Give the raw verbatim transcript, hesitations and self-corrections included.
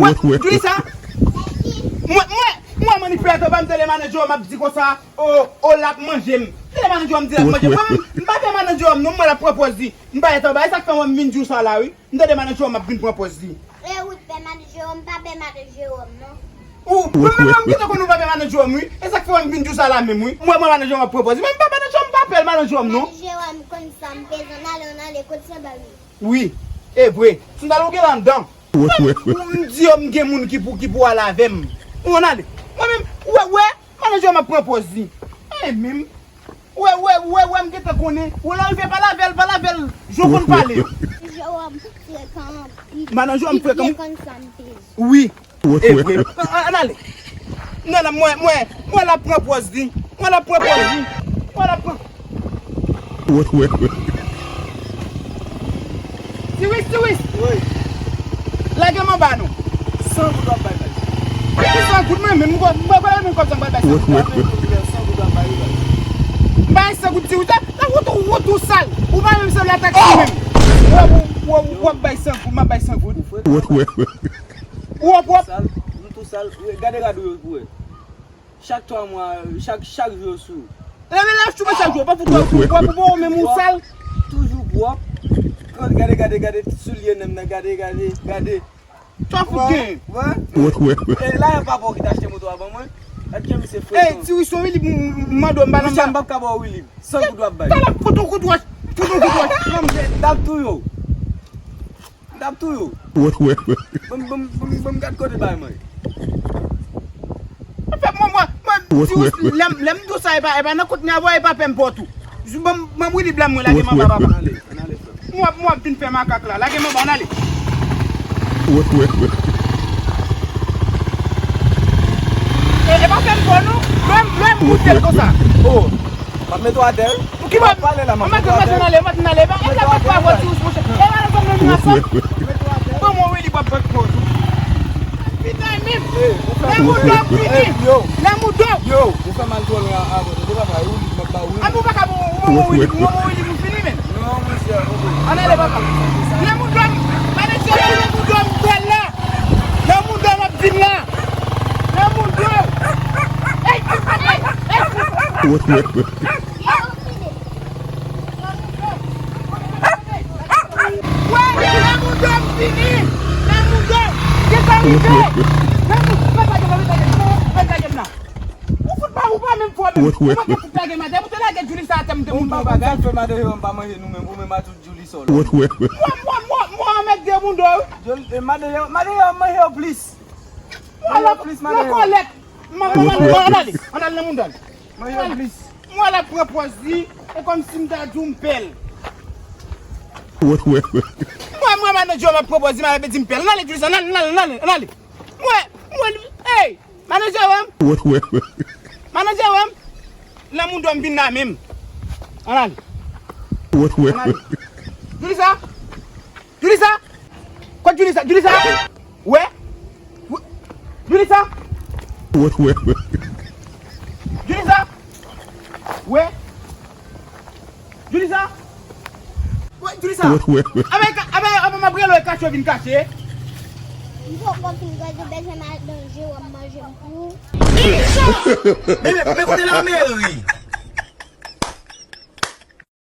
Wè, Julissa, mwen, mwen, mwen manipülatè pa m tande manager m ap di konsa, o, o, l ap manje m. Tande manager m di l ap manje m. Mwen menm, m pa fè manager m non, mwen l ap pran pòz li. M pa gentan bay, sa k fè mwen m vin di w sa la, wi. M tande manager m ap vin pran pòz li. E ou t pè manager m, pa pè manager m non. Ou, mwen menm, mwen gentan konn ou pa pè manager m, wi. E sa k fè mwen m vin di w sa la menm, wi. Mwen, mwen manager m ap pran pòz li. Men m pa manager m, m pa pè manager m non. Manager m konn sa m bezwen, ale, ale, kot sa ba li. Wi, e vre. Sandal ou gen la anndan. Ou, m di yo m gen moun ki pou, ki pou al avè m. Ou ann ale. Mwen menm, ou wè, ou wè, manager m ap pran pòz li. E menm. Ou wè, ou wè, ou wè, ou wè, m gentan konnen. Ou lè rive pa l avè l, pa l avè l. Jan w konn pale. Manager m frekan anpil. Manager m frekan. Li byen konn sa m bezwen. Wi. E vre. An, an, ann ale. Non, non, mwen, mwen, mwen l ap pran pòz li. Mwen l ap pran pòz li. Mwen l ap pran. Tiwis, Tiwis. Wi. Lage m anba non. San goud w ap bay, bay. Ki san goud mwen menm, mwen, mwen, mwen, mwen, kòb sa m pral bay san goud. San goud w ap bay, bay. M bay san goud Tiwis. Sa, sa, wout ou, wout ou sal. Ou pa menm sanble a taksi menm. W ap, w ap, w ap bay san goud, m ap bay san goud. Ou wè, w ap, w ap. Sal, nou tou sal. Gade rad ou yo pou wè. Chak twa mwa, chak, chak jou yo sou. Lè, lè, lè, choupe chak jou, pa fout wè, w ap, w ap, w ap, ou menm ou sal. Toujou pwòp. Gade, gade, gade, ti soulye nèm nan, gade, gade, gade. Sa fout gen. Wè. E la, e papa w ki t achte moto a ban mwen. Gade jan misye frekan. Ey, Tiwis, Wilib, m, m, m mande w, m pa nan. Misye, m p ap ka ba w Wilib. San goud w ap bay. Talè, fout ou kout wòch, fout ou kout wòch. M t ap touye w. M t ap touye w. Ban m, ban m, ban m, ban m gad kote bay mwen. Anfèt, mwen, mwen, mwen, Tiwis, lè m, lè m di w sa, e pa, e pa nan kontni a, e pa pè m pòt ou. Ban m, ban m Wilib la, mwen lage m anba, papa. Ann ale, ann ale, frè m. Mwen, mwen ap vin fè makak la, lage m anba, ann ale. E, e pa fè m pè non, lè m, lè m moute l konsa. Oh. M ap mete w atè wi. Ou ki bò? M ap pale la, m ap mete w atè. M ap mete w atè, m ap mete w atè, m ap mete w atè. E pa fè m pè, Tiwis, monchè. E pa nan zòn nan nou ansanm. Ban mwen Wilib ap bat pòz ou. Pita menm. Lè mou dòm fini. Lè mou dòm. Yo, ou fè m al twò lwen a, a, kote travay, Wilib, m ap ba Wilib. A, ou pa ka bon, ou bon, Wilib, ou bon, Wilib, ou fini, men. Non, monchè, ok. Ann ale, papa. Lè mou dòm, pa de chè, lè mou dòm, bèl la. Lè mou dòm ap vin la. Lè mou dòm. Ey, ey, ey, ey. Wè, lè mou dòm fini. Lè mou dòm. Gen sa rive. Lè mou, fè bagay, fè bagay, fè bagay la. Ou fout pa, ou pa menm fò menm. Ou pa ka fout lage m atè. Ou te lage Julissa atè, m te montre w bagay. Ou pa konn sa k fè madanm yo pa manje nou menm, ou menm a tout Julissa w la. Mwen, mwen, mwen, mwen anmède moun dò wi. Jol-, e, madanm yo, madanm yo manje yo plis. Mwen la, mwen kòlèt. Mwen, mwen, mwen, ann ale, ann ale nan moun dò. Manje yo plis. Mwen la pran pòz li, e kòmsi m ta di w m pè l. Mwen, mwen, manager m ap pran pòz li, m ap di m pè l. Ann ale, Julissa, ann ale, ann ale, ann ale, ann ale. Mwen, mwen, ey! Manager wè m. Manager wè m. Nan moun dò m vin la menm. Ann ale. Ann ale. Julissa. Julissa. Kot Julissa? Julissa. Wè. Wè. Julissa. Julissa. Wè. Julissa. Wè, Julissa. Abe, ka-, abe, abe, m ap rele w e kache w vin kache. M poko fin gade bezwen manje w ap manje m pou. Men, men, men kote la meri?